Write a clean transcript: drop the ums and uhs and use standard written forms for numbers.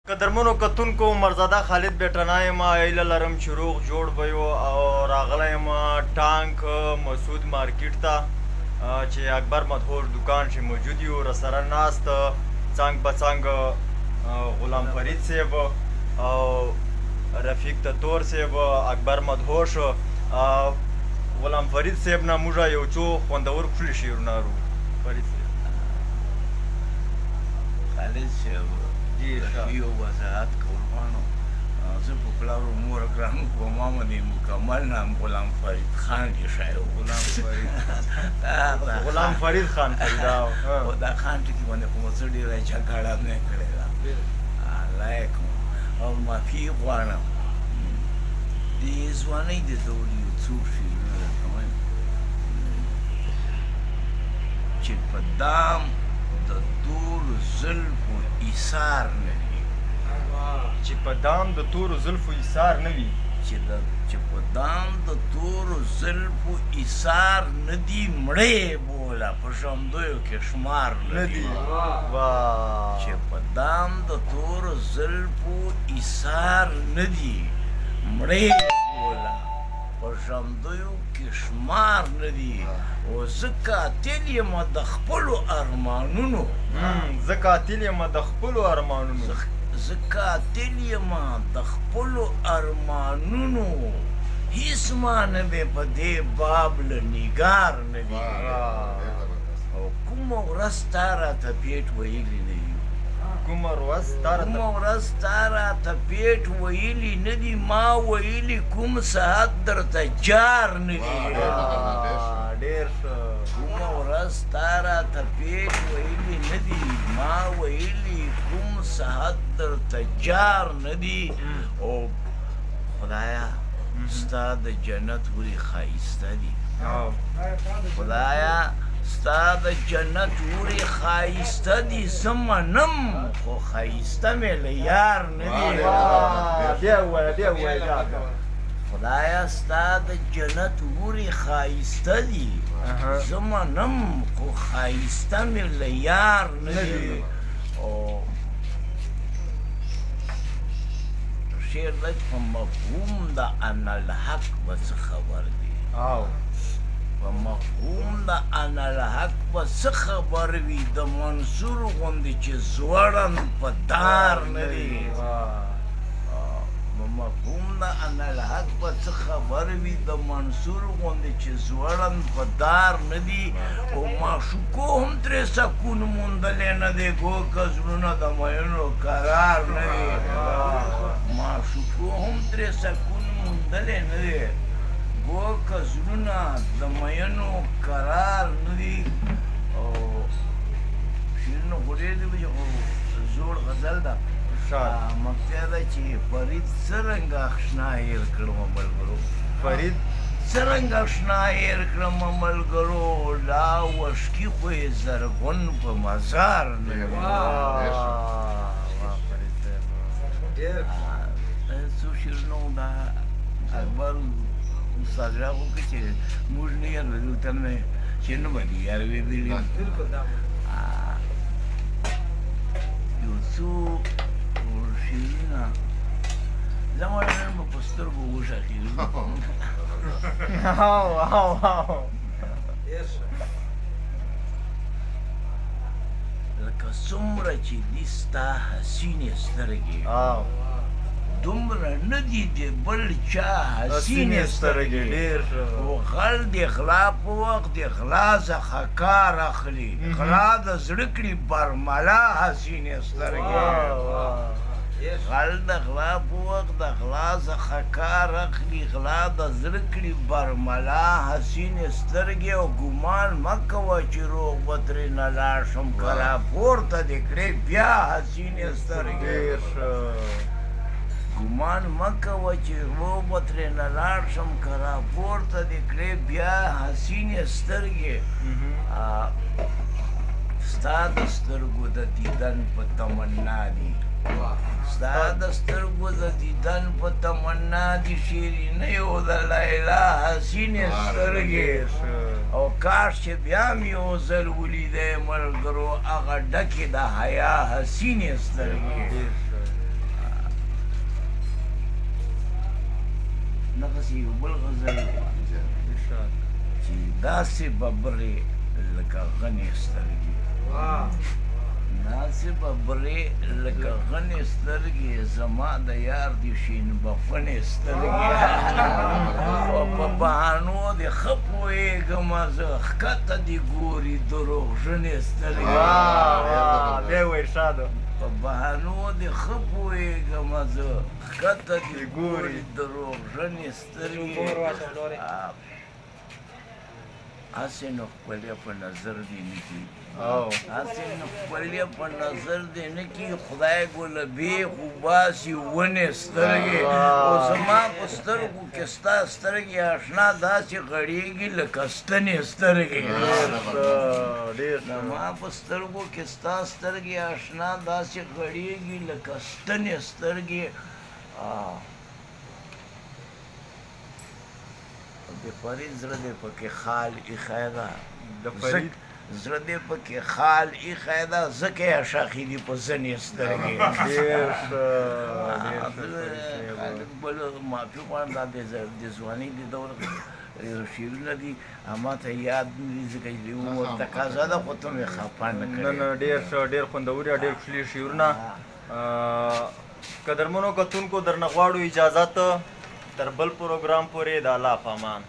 قدرمنو کتونکو، مرزاده خالد بیټنا یم. هیله لرم چې روغ جوړ به یو او راغلی یم ټانک مسعود مارکیټ ته چې اکبر مدهوش دکان چې موجود یو. راسره ناست څنګ په څنګ غلام فرید صاحب او رفیق تتور صاحب، اکبر مدهوش. غلام فرید صاحب نه موږ یو څو خوندور ښکلي شعرونه اورو. فرید صاحب. خالد صاحب جی. یو وضاحت کول غواړم. زه په پلار او مور ګران په ما باندې مکمل نام غلام فرید خان لیکلی و. غلام فرید، غلام فرید خان فریدا. او دا خان ټکي باندې خو مو څه ډېره جګړه نه کړې ده. الله یې کوم او معافي غواړم. د ځوانۍ د دور یو څو شعرونه درته وایم. چې په دام د تورو زلفو ایثار نه وي، چې په دام د تورو زلفو ایثار نه وي، چې په دام د تورو زلفو ایثار نه دي، مړې بوله په ژوندیو کې شمار نه دي. چې په دام د تورو زلفو ایثار نه دي، مړې بوله په ژوندیو کې شمار نه دي. او زه قاتل یم د خپلو ارمانونو، زه قاتل یم د خپلو ارمانونو، زه قاتل یم د خپلو ارمانونو، هیڅ ما نه به په دې باب له نګار نه دي. او کومه ورځ تا راته پیټ ویلي نه دي، کومه ورځ تا راته، کومه ورځ تا راته پیټ ویلي نه دي، ما ویلي کوم ساعت درته جار نه دي. ډېر ښه. کومه ورځ تا راته پیټ ویلي نه دي، ما ویلي کوم ساعت درته جار نه دي. او خدایا ستا د جنت ورې ښایسته دي، خدایا ستا د جنت ورې ښایسته دي، زه منم خو ښایسته مې له یار نه دي. بیا ووایه، بیا ووایه. خدایا ستا د جنت ورې ښایسته دي، زه منم خو ښایسته مې له یار نه دي. او شعر دی په مفهوم د انالحق به څه خبر دي، په مفهوم د انالحق به څه خبر وي، د منصور غوندې چې ځوړند په دار نه دی. په مفهوم د انالحق به څه خبر وي، د منصور غوندې چې ځوړند په دار نه دي. او معشوقو هم ترې سکون موندلی نه دی، ګوکه زړونه د میینو قرار نه دی. معشوقو هم ترې سکون موندلی نه دی، ګوکه زړونه د میینو قرار نه دي. او شعرونه خو ډېر دي، خو زوړ غزل ده. مقطع ده چې فرید څرنګه اشنا هېر کړم ملګرو، فرید څرنګه اشنا هېر کړم ملګرو، لا وښکي خو یې زرغون په مزار نه وي. څو شعرونه دا اکبر استاد غږ وکړ چې موږ نه یادوو، تل مې چې نه به دي یادېدلي. یو څو شعرونه زما نن به په سترګو وشخېږي. لکه څومره چې دي ستا حسینې سترګې، دومره نه دي د بل چا حسینې سترګې. او غل د غلا په وخت د غلا څخه کار اخلي، غلا د زړه کړي برملا حسینې سترګې. غل د غلا په وخت د غلا څخه کار اخلي، غلا د زړه کړي برملا حسینې سترګې. او ګمان مه کوه چې روغ به ترې نه لاړ شم، که راپورته دې کړې بیا حسینې سترګې. ګمان مه کوه چې روغ به ترې نه لاړ شم، که راپورته دې کړې بیا حسینې سترګې. ستا د سترګو د دیدن په تمنا دي، ستا د سترګو د دیدن په تمنا دي، شیرینۍ او د لیلا حسینې سترګې. او کاش چې بیا مې یو ځل ولیدی ملګرو، هغه ډکې د حیا حسینې سترګې. داسې یو بل غزل چې داسې ببرې لکه غنې سترګې، داسې ببرې لکه غنې سترګې، زما د یار دې شین بفنې سترګې. او په بهانو دې ښه پوهېږم زه، ښکته دې ګوري دروغژنې سترګې. بیا وایي ارشاد. په بهانو دې ښه پوهېږم زه، ښکته دې ګوري دروغژنې سترګې. هسې نو ښکلې په نظر دې نه کېږي، هسې نو ښکلې په نظر دې نه کېږي، خدای ګله بېخ وباسي ونې سترګې. او زما په سترګو کې ستا سترګې اشنا داسې غړېږي لکه ستنې سترګې. زما په سترګو کې ستا سترګې اشنا داسې غړېږي لکه ستنې سترګې. د فرید زړه دې پکې خال ایښی ده، د فرید زړه دې پکې خال ایښی ده، ځکه یې شاخې دي په ځنې سترګې. ډېر ښه، ډېر ښه. بل معافي غواړم، دا د ځوانۍ د دور شعرونه دي، ما ته یاد نه دي ځکه چې د عمر تقاضا ده، خو ته مې خفه نه کړې. نه نه، ډېر ښه، ډېر خوندور او ډېر ښکلي شعرونه. قدرمنو کتونکو درنه غواړو اجازت، تر بل پروګرام پورې د الله په امان.